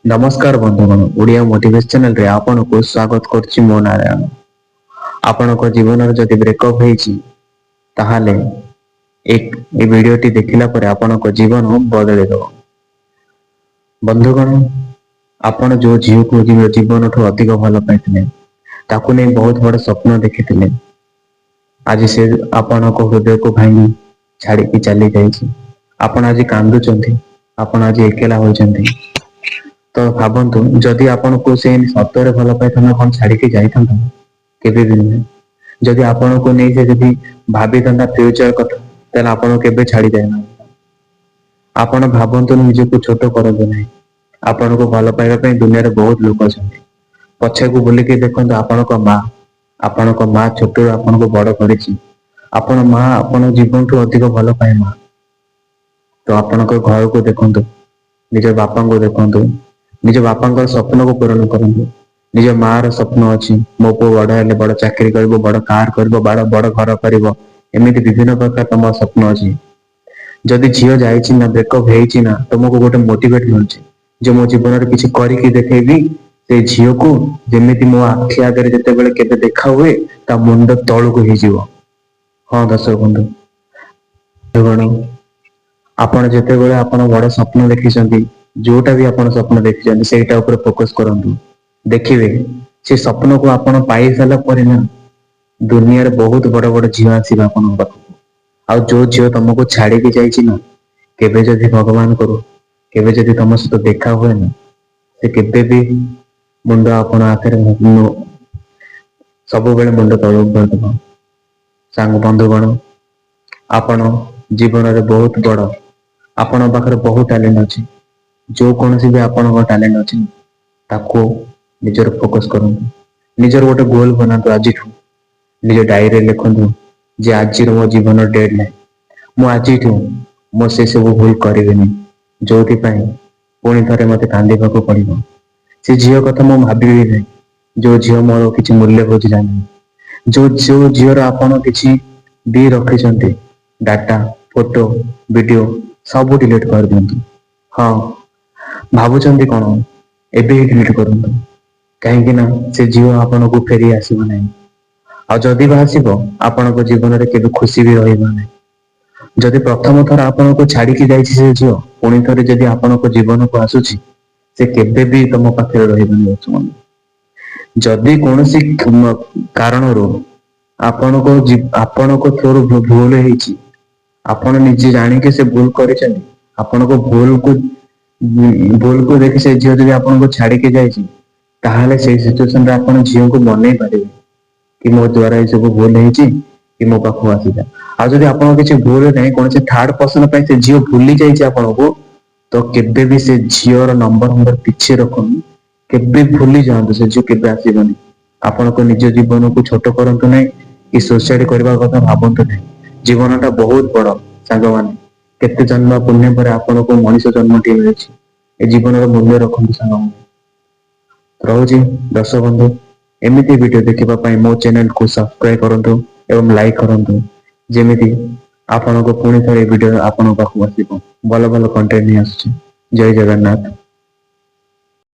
ନମସ୍କାର ବନ୍ଧୁଗଣ, ଓଡ଼ିଆ ମୋଟିଭେସନ ଚ୍ୟାନେଲରେ ଆପଣଙ୍କୁ ସ୍ୱାଗତ କରୁଛି ମୁଁ ନାରାୟଣ। ଆପଣଙ୍କ ଜୀବନରେ ଯଦି ବ୍ରେକଅପ୍ ହେଇଛି, ତାହେଲେ ଏ ଭିଡିଓଟି ଦେଖିଲା ପରେ ଆପଣଙ୍କ ଜୀବନ ବଦଳିଦେବ। ବନ୍ଧୁଗଣ, ଆପଣ ଯୋଉ ଝିଅକୁ ଜୀବନଠୁ ଅଧିକ ଭଲ ପାଇଥିଲେ, ତାକୁ ନେଇ ବହୁତ ବଡ ସ୍ୱପ୍ନ ଦେଖିଥିଲେ, ଆଜି ସେ ଆପଣଙ୍କ ହୃଦୟକୁ ଭାଙ୍ଗି ଛାଡିକି ଚାଲି ଯାଇଛି। ଆପଣ ଆଜି କାନ୍ଦୁଛନ୍ତି, ଆପଣ ଆଜି ଏକେଲା ହୋଇଛନ୍ତି। ତ ଭାବନ୍ତୁ, ଯଦି ଆପଣଙ୍କୁ ସେ ସତରେ ଭଲ ପାଇଥାନ୍ତା, କଣ ଛାଡିକି ଯାଇଥାନ୍ତା? କେବେ ବି ନୁହେଁ। ଯଦି ଆପଣଙ୍କୁ ନେଇ ସେ ଯଦି ଭାବିଥାନ୍ତା ଫ୍ୟୁଚର କଥା, ତାହେଲେ ଆପଣ କେବେ ଛାଡି ଯାଇନଥାନ୍ତା। ଆପଣ ଭାବନ୍ତୁ, ନିଜକୁ ଛୋଟ କରନ୍ତୁ ନାହିଁ। ଆପଣଙ୍କୁ ଭଲ ପାଇବା ପାଇଁ ଦୁନିଆରେ ବହୁତ ଲୋକ ଅଛନ୍ତି। ପଛକୁ ବୁଲିକି ଦେଖନ୍ତୁ, ଆପଣଙ୍କ ମା, ଆପଣଙ୍କ ମା ଛୋଟରୁ ଆପଣଙ୍କୁ ବଡ କରିଛି। ଆପଣ ମା, ଆପଣ ଜୀବନଠୁ ଅଧିକ ଭଲ ପାଏ ମା। ତ ଆପଣଙ୍କ ଘରକୁ ଦେଖନ୍ତୁ, ନିଜ ବାପାଙ୍କୁ ଦେଖନ୍ତୁ, ନିଜ ବାପାଙ୍କର ସ୍ୱପ୍ନକୁ ପୂରଣ କରନ୍ତୁ। ନିଜ ମା ର ସ୍ୱପ୍ନ ଅଛି, ମୋ ପୁଅ ବଡ ହେଲେ ବଡ ଚାକିରି କରିବ, ବଡ କାର କରିବ, ବଡ ବଡ ଘର କରିବ। ଏମିତି ବିଭିନ୍ନ ପ୍ରକାର ତମ ସ୍ୱପ୍ନ ଅଛି। ଯଦି ଝିଅ ଯାଇଛି ନା, ବ୍ରେକଅପ୍ ହେଇଛି ନା, ତମକୁ ଗୋଟେ ମୋଟିଭେଟ ମିଳୁଛି ଯେ ମୋ ଜୀବନରେ କିଛି କରିକି ଦେଖେଇବି ସେ ଝିଅକୁ, ଯେମିତି ମୋ ଆଖି ଆଗରେ ଯେତେବେଳେ କେବେ ଦେଖା ହୁଏ, ତା ମୁଣ୍ଡ ତଳକୁ ହେଇଯିବ। ହଁ ଦର୍ଶକ ବନ୍ଧୁ ଗଣ, ଆପଣ ଯେତେବେଳେ ଆପଣ ବଡ ସ୍ୱପ୍ନ ଦେଖିଛନ୍ତି, ଯୋଉଟା ବି ଆପଣ ସ୍ୱପ୍ନ ଦେଖିଛନ୍ତି, ସେଇଟା ଉପରେ ଫୋକସ କରନ୍ତୁ। ଦେଖିବେ, ସେ ସ୍ୱପ୍ନକୁ ଆପଣ ପାଇ ସାରିଲା ପରେ ନା, ଦୁନିଆରେ ବହୁତ ବଡ ବଡ ଝିଅ ଆସିବେ ଆପଣଙ୍କ ପାଖକୁ। ଆଉ ଯୋଉ ଝିଅ ତମକୁ ଛାଡିକି ଯାଇଛି ନା, କେବେ ଯଦି ଭଗବାନ କରୁ, କେବେ ଯଦି ତମ ସହିତ ଦେଖା ହୁଏ ନା, ସେ କେବେ ବି ମୁଣ୍ଡ ଆପଣ ଆଗରେ ସବୁବେଳେ ମୁଣ୍ଡ ତଳକୁ କରିଦବ। ସାଙ୍ଗ ବନ୍ଧୁଗଣ, ଆପଣ ଜୀବନରେ ବହୁତ ବଡ। ଆପଣଙ୍କ ପାଖରେ ବହୁତ ଟ୍ୟାଲେଣ୍ଟ ଅଛି। ଯୋଉ କୌଣସି ବି ଆପଣଙ୍କ ଟ୍ୟାଲେଣ୍ଟ ଅଛି, ତାକୁ ନିଜର ଫୋକସ କରନ୍ତୁ। ନିଜର ଗୋଟେ ଗୋଲ ବନାନ୍ତୁ ଆଜିଠୁ। ନିଜ ଡାଏରୀରେ ଲେଖନ୍ତୁ ଯେ ଆଜିର ମୋ ଜୀବନର ଡେଡ୍ ଲାଇନ୍, ମୁଁ ଆଜିଠୁ ମୁଁ ସେ ସବୁ ଭୁଲ କରିବିନି ଯୋଉଥିପାଇଁ ପୁଣି ଥରେ ମତେ କାନ୍ଦିବାକୁ ପଡିବ। ସେ ଝିଅ କଥା ମୁଁ ଭାବିବି ନାହିଁ, ଯୋଉ ଝିଅ ମୋର କିଛି ମୂଲ୍ୟ ବୁଝିଲା ନାହିଁ। ଯୋଉ ଯୋଉ ଝିଅର ଆପଣ କିଛି ବି ରଖିଛନ୍ତି, ଡାଟା, ଫଟୋ, ଭିଡିଓ ସବୁ ଡିଲିଟ କରିଦିଅନ୍ତୁ। ହଁ, ଭାବୁଛନ୍ତି କଣ? ଏବେ ହିଁ ଡିଲିଟ କରନ୍ତୁ, କାହିଁକି ନା ସେ ଝିଅ ଆପଣଙ୍କୁ ଫେରି ଆସିବ ନାହିଁ। ଆଉ ଯଦି ବା ଆସିବ, ଆପଣଙ୍କ ଜୀବନରେ କେବେ ଖୁସି ବି ରହିବ ନାହିଁ। ଯଦି ପ୍ରଥମ ଥର ଆପଣଙ୍କୁ ଛାଡିକି ଯାଇଛି ସେ ଝିଅ, ପୁଣି ଥରେ ଯଦି ଆପଣଙ୍କ ଜୀବନକୁ ଆସୁଛି, ସେ କେବେ ବି ତମ ପାଖରେ ରହିବନି ବର୍ତ୍ତମାନ। ଯଦି କୌଣସି କାରଣରୁ ଆପଣଙ୍କ ଥ୍ରୋରୁ ଭୁଲ ହେଇଛି, ଆପଣ ନିଜେ ଜାଣିକି ସେ ଭୁଲ କରିଛନ୍ତି, ଆପଣଙ୍କ ଭୁଲକୁ ଦେଖି ସେ ଝିଅ ଯଦି ଆପଣଙ୍କୁ ଛାଡିକି ଯାଇଛି, ତାହେଲେ ସେଇ ସିଚୁଏସନରେ ଆପଣ ଝିଅକୁ ମନେଇ ପାରିବେ କି ମୋ ଦ୍ଵାରା ଏଇ ସବୁ ଭୁଲ ହେଇଛି, କି ମୋ ପାଖକୁ ଆସିଲା। ଆଉ ଯଦି ଆପଣଙ୍କ କିଛି ଭୁଲ ନାହିଁ, କୌଣସି ଥାର୍ଡ ପର୍ସନ ପାଇଁ ସେ ଝିଅ ଭୁଲି ଯାଇଛି ଆପଣଙ୍କୁ, ତ କେବେ ବି ସେ ଝିଅର ନମ୍ବର ଫମ୍ବର କିଛି ରଖନି। କେବେ ଭୁଲି ଯାଆନ୍ତୁ, ସେ ଝିଅ କେବେ ଆସିବନି। ଆପଣଙ୍କ ନିଜ ଜୀବନକୁ ଛୋଟ କରନ୍ତୁ ନାହିଁ କି ସୁସାଇଡ କରିବା କଥା ଭାବନ୍ତୁ ନାହିଁ। ଜୀବନଟା ବହୁତ ବଡ ସାଙ୍ଗମାନେ। କେତେ ଜନ୍ମ ପୁଣ୍ୟ ପରେ ଆପଣଙ୍କୁ ମଣିଷ ଜନ୍ମଟିଏ ମିଳିଛି। ଏ ଜୀବନର ମୂଲ୍ୟ ରଖନ୍ତୁ ସାଙ୍ଗମାନେ। ରହୁଛି ଦର୍ଶକ ବନ୍ଧୁ। ଏମିତି ଭିଡିଓ ଦେଖିବା ପାଇଁ ମୋ ଚ୍ୟାନେଲକୁ ସବସ୍କ୍ରାଇବ କରନ୍ତୁ ଏବଂ ଲାଇକ୍ କରନ୍ତୁ, ଯେମିତି ଆପଣଙ୍କୁ ପୁଣି ଥରେ ଭିଡିଓ ଆପଣଙ୍କ ପାଖକୁ ଆସିବ। ଭଲ ଭଲ କଣ୍ଟେଣ୍ଟ ନେଇ ଆସୁଛି। ଜୟ ଜଗନ୍ନାଥ।